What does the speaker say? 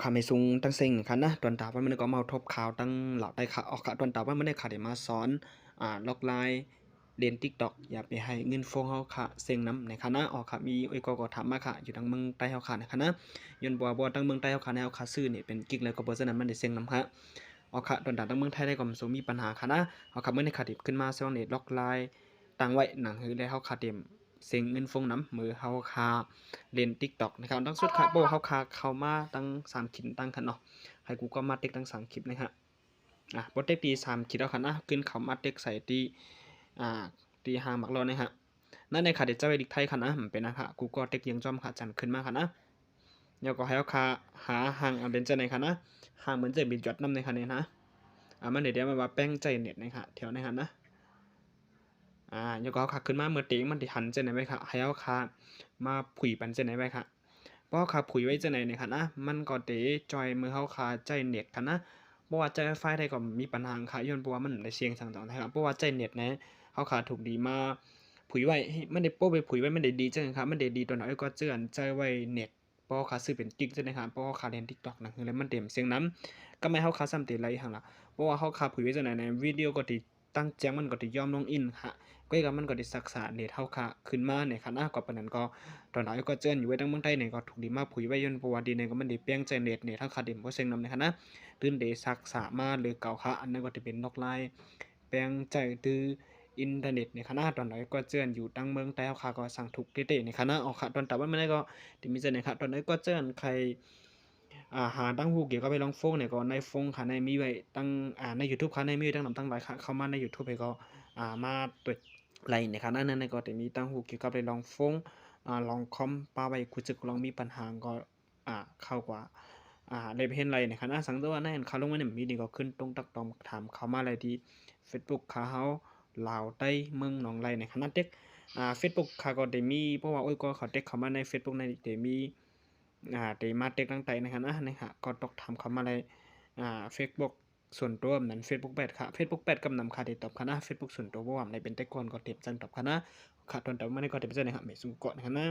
ອາ ແມ່ນສູງຕັ້ງເສັງຄັນນະ. ຕອນຕາວັນມື້ນີ້ກໍມາທົບຂ່າວຕັ້ງລາວໃຕ້ຄ່ະ. ເອົາຄ່ະ ຕອນຕາວັນມື້ນີ້ຂ້າໄດ້ມາສອນ ອາ ລັອກລາຍ ຫຼິ້ນຕິກຕັອກ ຢ່າໄປໃຫ້ເງິນຟອງເຮົາຄ່ະເສັງນຳໃນຂະນະ. ເອົາຄ່ະ ມີເອື້ອຍກໍ ກໍຖາມມາຄ່ະ ຢູ່ທາງເມືອງໃຕ້ເຮົາຄ່ະໃນຂະນະ. ຍ້ອນວ່າ ບໍ່ວ່າທາງເມືອງໃຕ້ເຮົາຄ່ະ ໃນເຮົາຄ່ະຊື້ນີ້ເປັນກິກ ແລ້ວກໍເປີເຊັນນັ້ນມັນໄດ້ເສັງນຳຄ່ະ. ເອົາຄ່ະ ຕອນຕາທາງເມືອງໄທໄດ້ກໍບໍ່ມີບັນຫາຄ່ະນະ. ເອົາຄ່ະ ມື້ນີ້ຂ້າໄດ້ຂຶ້ນມາສະຫວ່າງເນັດລັອກລາຍຕັ້ງໄວ້ໜັງຫື ແລ້ວເຮົາຄ່ະເຕັມ ເສັງເງິນຟອງນຳ ເມື່ອເຮົາຄ່ະຫຼິ້ນຕິກຕັອກນະຄັບ. ອັນດັງສຸດຄ່ະ ເພາະເຮົາຄ່ະເຂົ້າມາທັງສາມຂີດຕັ້ງຄັນເນາະ. ໃຫ້ກູກໍມາເຕັກທັງສາມຂີດນະຄັບ. ອາ ບໍ່ເຕັກທີ່ສາມຂີດເອົາຄັນນະ ຂຶ້ນເຂົ້າມາເຕັກໃສ່ທີ່ ອາ ທີ່ຫາງໝາກລ້ອນນະຄັບ. ນັ້ນເອງຄ່ະ ເດຈະໄວ້ດິກໄທຄັນນະ ມັນເປັນນະຄັບ. ກູກໍເຕັກຢຽງຈ້ອມຄ່ະ ຈັ່ງຂຶ້ນມາຄັນນະ. ແລ້ວກໍໃຫ້ເຮົາຄ່ະຫາຫາງອັນເປັນຈັ່ງໃດຄັນນະ ຫາງເປັນເຈົ້າບິນຈອດນຳໃນຄັນນີ້ນະ. ອາ ມັນເດດຽວມາວ່າແປງໃຈເນັດນະຄັບ ແຖວໃນຫັ້ນນະ. ອາ ແລ້ວກໍເຮົາຄ່ະຂຶ້ນມາເມື່ອເຕັກມັນເດຫັນຈັ່ງໃດໄວ້ຄ່ະ ໃຫ້ເຮົາຄ່ະມາຜຸຍປັນຈັ່ງໃດໄວ້ຄ່ະ. ພໍເຮົາຄ່ະຜຸຍໄວ້ຈັ່ງໃດນີ້ຄ່ະນະ ມັນກໍເດຈ່ອຍເມື່ອເຮົາຄ່ະໃຊ້ເນັດຄັນນະ. ບໍ່ວ່າໃຊ້ໄວຟາຍໃດກໍມີບັນຫາຄ່ະ ຍ້ອນເພາະວ່າມັນໄດ້ສຽງສັງຕອງນະຄັບ. ເພາະວ່າໃຊ້ເນັດນະ ເຮົາຄ່ະຖືກດີມາຜຸຍໄວ້ ມັນໄດ້ ພໍໄປຜຸຍໄວ້ມັນໄດ້ດີຈັ່ງໃດຄ່ະ ມັນໄດ້ດີຕອນເຮົາກໍເຈື່ອນໃຊ້ໄວ້ເນັດ ພໍເຮົາຄ່ະຊື້ເປັນກິກຈັ່ງໃດຄ່ະ ພໍເຮົາຄ່ະຫຼິ້ນຕິກຕັອກໜັງ ແລ້ວມັນເຕັມເສັງນຳ. ກຳໄມເຮົາຄ່ະຊ້ຳເຕັມໄລອີກຫັ້ນລະ ເພາະວ່າເຮົາຄ່ະຜຸຍໄວ້ຈັ່ງໃດໃນວິດີໂອກໍດີ ຕັ້ງແຈ້ງມັນກໍໄດ້ຍອມລົງອິນຫາ ກໍເຮັດໃຫ້ມັນກໍໄດ້ຊັກສາເນັດເຮົາຄ່ະຂຶ້ນມານີ້ຄັນນະ. ກໍປານນັ້ນກໍ ຕອນເຮົາກໍເຈີນຢູ່ໄວ້ທາງເມືອງໄທນີ້ກໍຖືກດີມາຜຸຍໄວ້ ຍ້ອນເພາະວ່າດີແນ່ກໍມັນໄດ້ແປງໃຈເນັດ ເນັດເຮົາຄ່ະໄດ້ບໍ່ເສັງນຳນີ້ຄັນນະ ຕື່ມໄດ້ຊັກສາມາເລີຍເກົ່າຄ່ະ. ອັນນັ້ນກໍຈະເປັນນອກລາຍແປງໃຈ ຫຼື ອິນເຕີເນັດນີ້ຄັນນະ. ຕອນເຮົາກໍເຈີນຢູ່ທາງເມືອງໃຕ້ເຮົາຄ່ະກໍສັງທຸກເຕະໆນີ້ຄັນນະ. ເອົາຄ່ະ ຕອນຕາວັນມື້ນີ້ກໍໄດ້ມີເທົ່ານີ້ຄ່ະ. ຕອນເຮົາກໍເຈີນໃຄ່ ອາ ຫາຕັ້ງຮູ້ກ່ຽວກັບເລື່ອງໂຟງນີ້ກໍໃນໂຟງຄ່ະໃນມີໄວ້ຕັ້ງ ອາ ໃນຢູທູບຄ່ະໃນມີໄວ້ຕັ້ງນຳຕັ້ງຫຼາຍຄ່ະ. ເຂົ້າມາໃນຢູທູບໃຫ້ກໍ ອາ ມາຕົວໄລ່ນີ້ຄັນນະ. ໃນນັ້ນກໍຈະມີຕັ້ງຮູ້ກ່ຽວກັບເລື່ອງໂຟງ ອາ ລອງຄອມປາໄວ້ ຄູຈະລອງມີບັນຫາກໍ ອາ ເຂົ້າກວ່າ ອາ ໄດ້ໄປເຫັນໄລ່ນີ້ຄັນນະ. ສັງເກດວ່າໃນອັນຄ່າລົງມານີ້ມີນີ້ກໍຂຶ້ນຕົງຕັກຕອມຖາມເຂົ້າມາໄລ່ທີ່ເຟສບຸກຄ່ະເຮົາ ລາວໃຕ້ເມືອງໜອງໄລ່ນີ້ຄັນນະ. ເຕັກ ອາ ເຟສບຸກຄ່ະກໍໄດ້ມີ ເພາະວ່າໂອ້ຍກໍເຂົາເຕັກເຂົ້າມາໃນເຟສບຸກໃນໄດ້ມີ ອາ ໄດ້ມາເຕັກຕັ້ງແຕ່ໃນຫັ້ນນະ ໃນຫາກໍຕອກຖາມເຂົ້າມາໃນ ອາ ເຟສບຸກສ່ວນຕົວ ນັ້ນເຟສບຸກແປດຄ່ະ. ເຟສບຸກແປດກຳນຳຄ່ະໄດ້ຕອບຄ່ະນະ. ເຟສບຸກສ່ວນຕົວບໍ່ວ່າໃນເປັນແຕ່ກ່ອນກໍເຕັມຈັ່ງຕອບຄ່ະນະ. ຄ່ະ ຕອນຕາວັນມື້ນີ້ກໍເຕັມຈັ່ງໃດຄ່ະ ແມ່ນສຸງເກາະນະຄັບນະ.